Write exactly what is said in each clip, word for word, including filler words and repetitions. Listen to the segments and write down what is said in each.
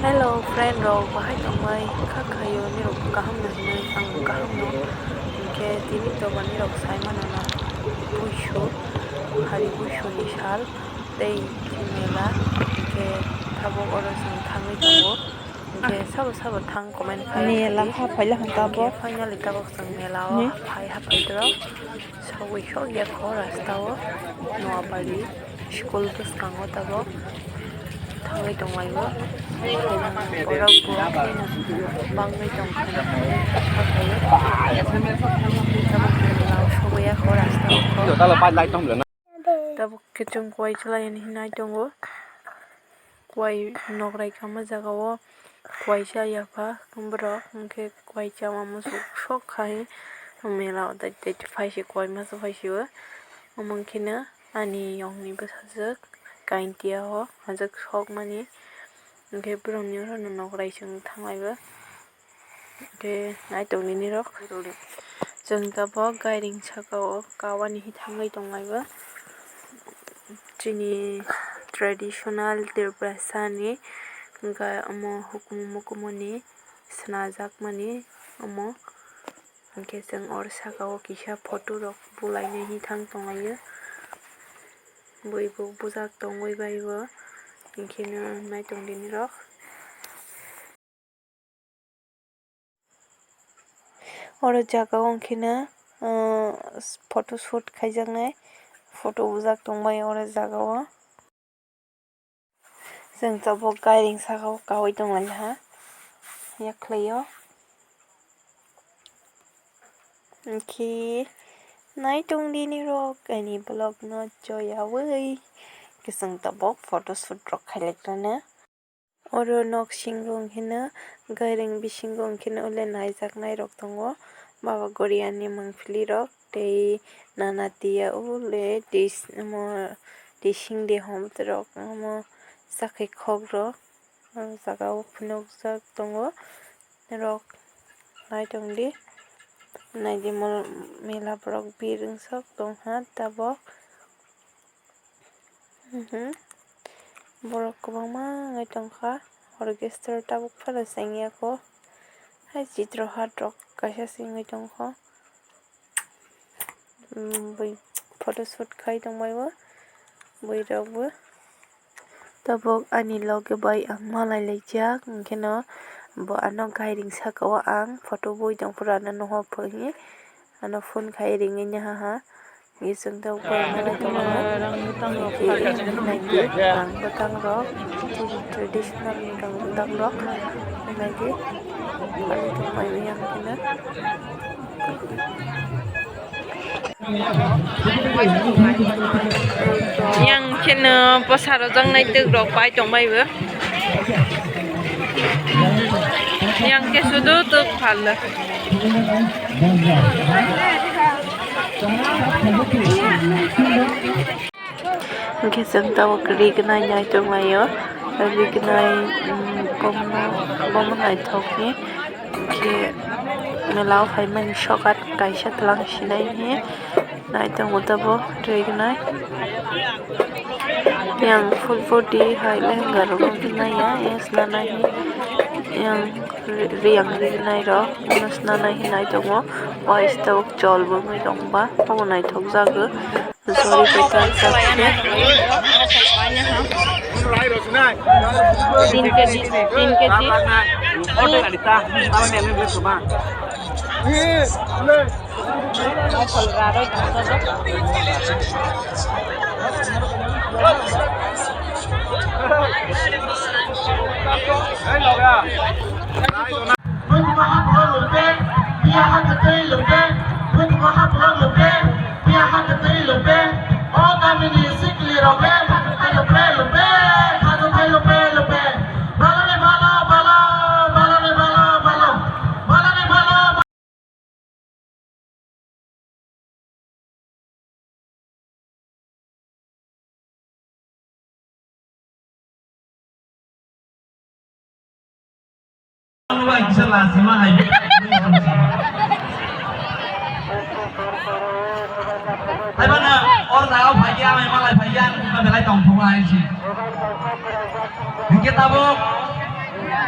Hello friend rok, bahai tongmai kha khayo nirok kaham no hinwi ang kaham no. Hinkhe tini to ba nirok sai mano na buisu, hari buisu ni sal tei mela, hinkhe tabuk oro chwng thangwi tongo. Hinkhe sabo sabo thang comment khai mela kha phaila hwn tabuk. Finally tabuk chwng mela o phai haphai tro. Sogwi sogya kho rasta o Noabari school bwskango tabuk thangwi tonglaio. Borok bo bangwi tongkha. Sogwi ya kho rasta o kho. Tabuk khe chwng kuai chwlai hinwi nai tongo. Kuai nokrai kama jaga o kuai cha yapha borok, hinkhe kuai chama muchuk sok khai mela o dai dai phai se kuai masa phai se o. Omo hinkhe no ani yong ni bwsajwk kaintia o hajak sok mani, hinkhe borok ni oro no nokrai chwng thanglai o. Hinkhe nai tong nini rok. Chwng tabuk gairing saka o kawani hi thangwi tonglai o. Chini traditional Tiprasa ni ga-, omo hukumu mukumu ni swnajak mani omo. Hinkhe chwng oro saka o kisa photo rok bulai nai hi thang tonglaio. Bui bo bujak tongwi bai bo. Hinkhe no nai tong nini rok. Oro jaga o hinkhe no, ah, photo shoot khaijaknai, photo bujak tongbai oro jaga o. Chwng tabuk gairing saka o kaui tonglaikha yaklai o. Hinkhe nai tong di nini rok ani vlog no joyaui. Hinkhe chwng tabuk photo shoot rok khailaikha no. Oro nok singo hinkhe no gairing bisingo hinkhe no ule naijaknai rok tongo. Baba Goriani mangpili rok tei nana tiya ule dis-, omo dising de hom rok omo chakhai khok rok o jaga o phunukjak tongo. Norok nai tong di nai di mela borok bir wng sok tong kha tabok. Mhm. Borok kwbangma wngwi tongkha, orchestra tabuk phano chengya kho, hai Chitrahat rok kaisa se wngwi tongkho. Bui photo shoot khai tongbai o bui rok bo. Tabuk ani loge bai ang malai laijak, hwnkhe no bo ano gairing saka o ang photo bui tong phuru ano nohor phai. Ano phone khai ringwi naha ha. Ising tabuk bai malai tongo. Rang bwtang rok traditional ni rang bwtang rok naidi. Ani tongmani yang khe no. Yang khe no bwsa rwjaknai twk rok pai tongbai bo. Yang khe sudu twk phallo. Hwnkhe chwng tabuk rignai nai tonglaio, rignai, mm, bomo, bomo naithokni, hwnkhe mela o phaimani sokat kaisa twlang sinai hinwi nai tongo tabuk rignai. Yang full body hai lehenga rok naiya, yang snanai hinwi, yang ri-, riyang rignai rok, bono snanai hinwi nai tongo, wais tabuk chol bo wngwi tongba, obo naithok jagwi. Tin kg, tin kg. Bwtwi maha borok lungpe, biya ha kwtwi lungpe, bwtwi maha borok lungpe, biya ha kwtwi lungpe, o tamini sikli rok le, lungpe, lungpe, lungpe, khajo phai lungpe, lungpe, balo ni balo, balo, balo ni balo, balo, balo ni balo. Haibana or jaga phaiya, ang malai phaiya, ang belai tongthok hai si. Hingke tabuk.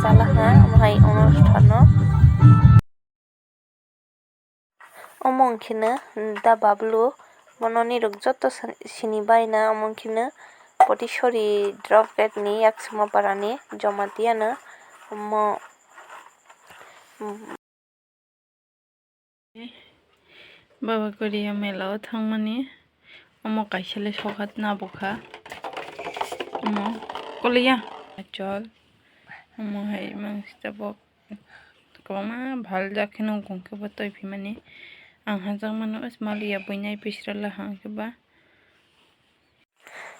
Chala ha, omo hai ono thano. Omo wngkheno da Bablu, bono nirok joto sa-, sini baina, omo wngkheno Potisori drop rate ni Yaksima parani Jomatiano omo. Baba Korea mela o thangmani, omo kaisa le sokhat na bukha, omo koliya achol, omo hai mang sita bo kwbangma bhal jak kheno wngkhe bo twi phimani, ang hajak mano maliya buinai pisra la hang khe ba.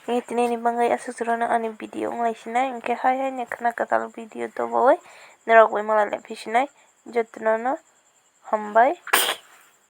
Nge tini ni bangwi aswk jora no ani video wng lai sinai, hwnkhe hai hai ni khwna kwtal video dobo oi norok bai malai lai phi sinai, jotono no hambai.